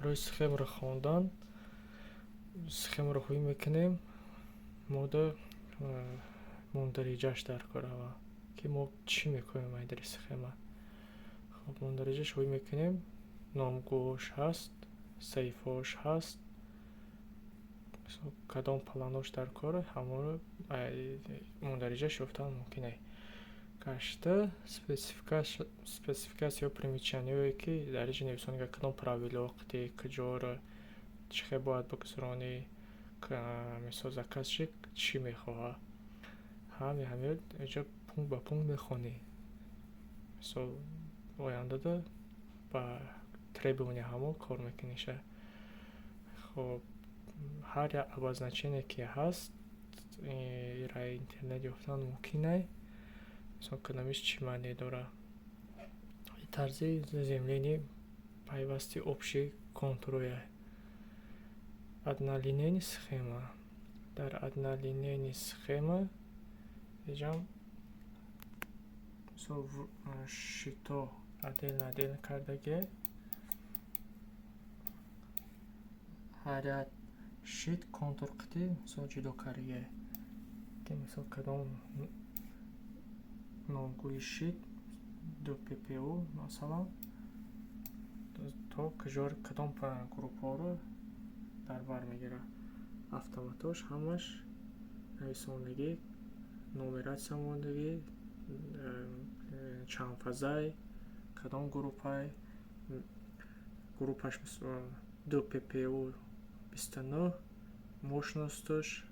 Барои схемаро хондан, схемаро ҳуй мекунем, мода мундариҷаш дар кор аввал, ки мо чӣ мекунем айдари схема. Хоб, мундариҷаш ҳуй мекунем, номгӯш ҳаст, саҳифаош ҳаст, кадом планош дар кор, ҳамонро мундариҷаш ёфтан мумкин ай. Гашта спецификация, примечаниҳое, ки дар инҷа нависонда, кадом правило қити куҷоро чӣ хел бояд бигузаронӣ, мисол, заказчик чӣ мехоҳад, ҳами ҳамиро инҷа пункт ба пункт мехонӣ. Мисол, ояндада ба требования ҳамон кор мекуниша. Хоб, ҳар як обозначение, ки ҳаст, ира интернет ёфтан мумкин ай. Мисол, кадомиш чӣ маъне дорад. Тарзи заземление, пайвасти общий контурое. Однолинейный схема. Дар однолинейный схема иҷам, мисол, щито отдельно отдельно кардагиай. Ҳар як щит контур қити, мисол, ҷудо кардагиай, ки, мисол, кадом номгӯи щит ду ППУ, масалан, то куҷо, кадом группаҳоро дар бар мегирад. Автоматош ҳамаш нависондагӣ, нумератсия мондагӣ, чандфазай, кадом группай, группаш ду ППУ 29, мощносташ,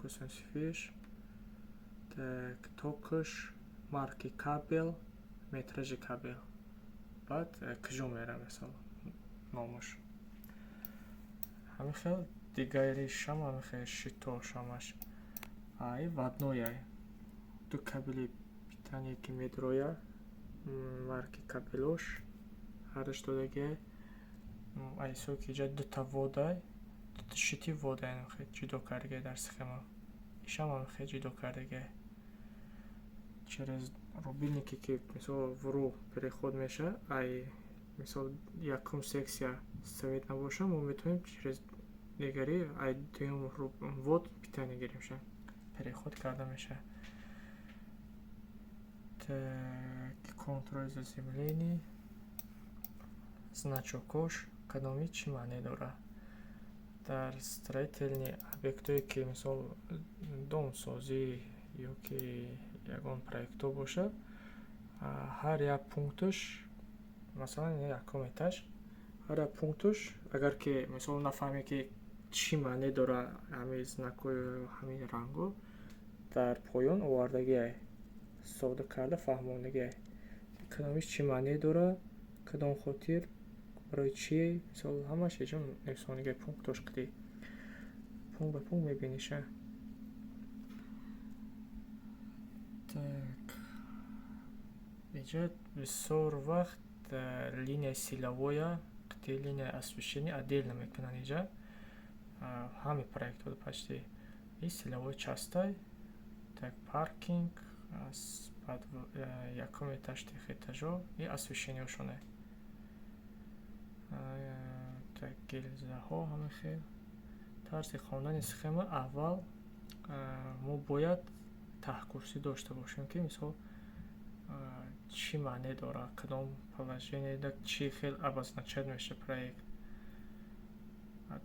косинусиш, так, токаш, марки кабел, метражи кабел, баъд куҷо мерава, мисол, номаш. Ҳамин хел дигаришам, ҳамин хел щитош ҳамаш ай вводной, ду кабели питание, ки медроя, марки кабелош ҳардаш додагиай. Айсо ки иҷа дута вводай, дута щити вводай ҷудо кардагиай дар схема. Ишам ҳамин хел ҷудо кардагиай. Через рубильнике, ки, мисол, вру переход мешавад, ай, мисол, якум секция свет набошад, мо метавонем через дигари, ай дуюм ввод питание гирем, переход карда мешавад. Так, контроль заземление, значокош кадоми чӣ маъне дорад. Дар строительный объектҳое, ки, мисол, домсозӣ ё ки ягон проектҳо бошад, ҳар як пункташ, масалан, якум этаж, ҳар як пункташ, агар ки, мисол, нафаҳмем, ки чӣ маъне дорад ҳамин знакҳою ҳамин рангҳо, дар поён овардагиай, сода карда фаҳмондагиай, кадомиш чӣ маъне дорад, кадом хотир, барои чӣ, мисол, ҳамаш эҷо нависондагиай, пунктош қити пункт ба пункт мебиниша. Так, иҷа бисёр вақт линия силовоя қити линия освещения отдельно мекунанд. Иҷа ҳамин проектҳо почти и силовой частай. Так, паркинг, якум этаж, тех этажо и освещениҳошоне. Так, гилзаҳо ҳамин хел. Тарзи хондани схема: аввал мо бояд таҳкурсӣ дошта бошем, ки, мисол, чӣ маъне дорад, кадом положениеда чӣ хел обозначать мешавад проект.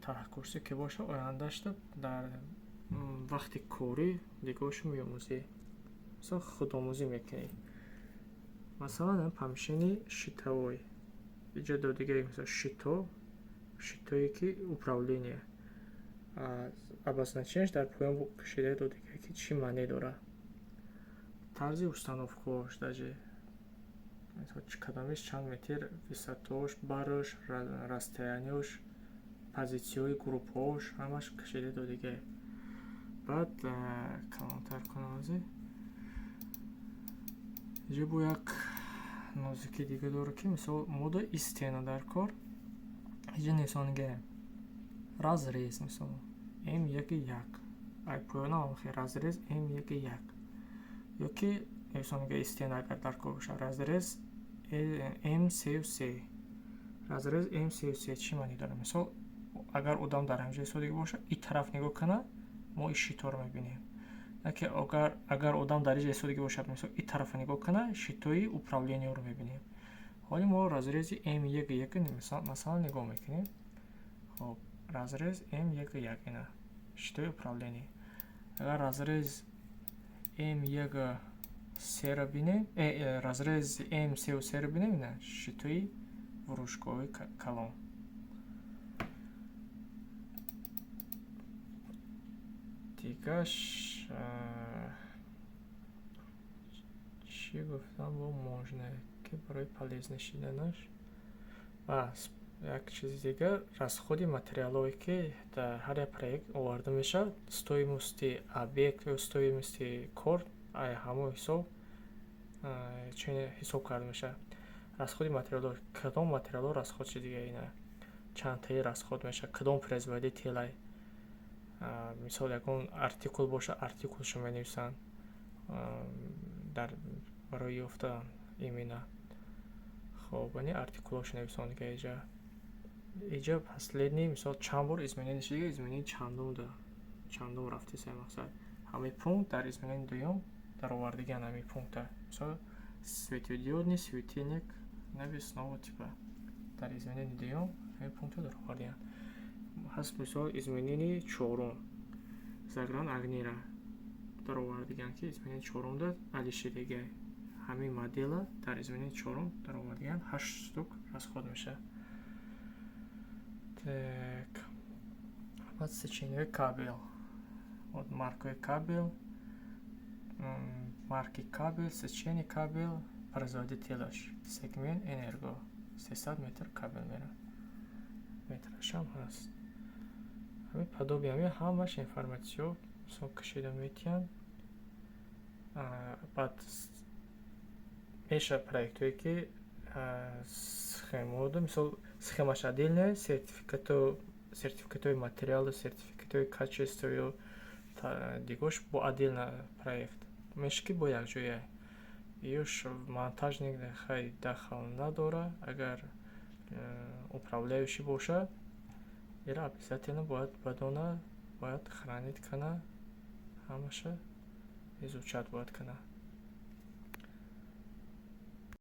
Таҳкурсӣ ки бошад, ояндашда дар вақти корӣ дигоҳошо меомӯзӣ, мисол, худомӯзӣ мекунӣ. Масалан, помещение щитовой иҷа додигаи, мисол, щито, щитое ки управление, обозначениеш дар поён кашида додига, ки чӣ маъне дорад. Тарзи установкаош, даже кадомиш чанд метр высотаош, барош, расстояниеош, позитсияҳои группаош ҳамаш кашида додига. Баъд калонтар кунам. Ази иҷа бо як нозукии дига дорад, ки, мисол, мода и стена дар кор, иҷа нависондагиам разрез, мисол, М1 1, ай поёнам хел разрез М1 1, ё ки нависондагиам стена агар дар кор бошад, разрез М3 3. Разрез М33 чӣ маънӣ дорад? Мисол, агар одам дар ҳамҷои истодагӣ бошад, и тараф нигоҳ кунад, мо и щиторо мебинем. Яке агар одам дар иҷа истодагӣ бошад, мисол, и тарафа нигоҳ кунад, щитои управлениеро мебинем. Ҳоли мо разрези М1 1, масалан, нигоҳ мекунем. Хоб, разрез М1 1, ина щитои управление. Агар разрез М1 серо бинем, разрез М33-ро бинем, ина щитои вружкои калон. Дигаш чӣ гуфтам, бо можно ки барои полезно шиданаш. Як чизи дигар, расходи материалҳое, ки дар ҳар як проект оварда мешавад, стоимости объект ё стоимости кор ҳамон ҳисоб чун ҳисоб карда мешавад. Расходи материалҳо, кадом материалҳо расход шудига, ина чандтаи расход мешавад, кадом производителай. Мисол, ягон артикул бошад, артикулшо менависанд дар барои ёфтан именно. Хоб, ани артикулҳошо нависондига иҷа. Иҷа последний, мисол, чанд бор изменение шудига, изменение чандум да чандум рафтеса, мақсад. Ҳамаи пункт дар изменение дуюм даровардагиан ҳамин пункта. Мисол, светодиодный светильник навесного типа дар изменение дуюм ҳамин пункта даровардиан. Ҳаст, мисол, изменение чорум заграногнира даровардагиан, ки изменение чорумда алишидагиай. Ҳамин модела дар изменение чорум даровардагиан, ҳашт штук расход мешавад. Так. Баъд сечениҳои кабел. Вот маркаи кабел, марки кабел, сечение кабел, производителаш сегмент энерго, 300 метр кабел меравад. Метрашам ҳаст. Ҳамин подобие, ҳамин ҳамаш информатсиё, мисол, кашида метиҳанд. Баъд мешавад проектҳое, ки схемаҳо, мисол, схемаш отдельная, сертификатҳои материалу сертификатҳои качество ё дигош бо отдельно проект мешавад, ки бо якҷоя. Ёш монтажник хай дахл надорад, агар управляющий бошад, ира обязательно бояд бидонад, бояд хранить кунад, ҳамаша изучать бояд кунад.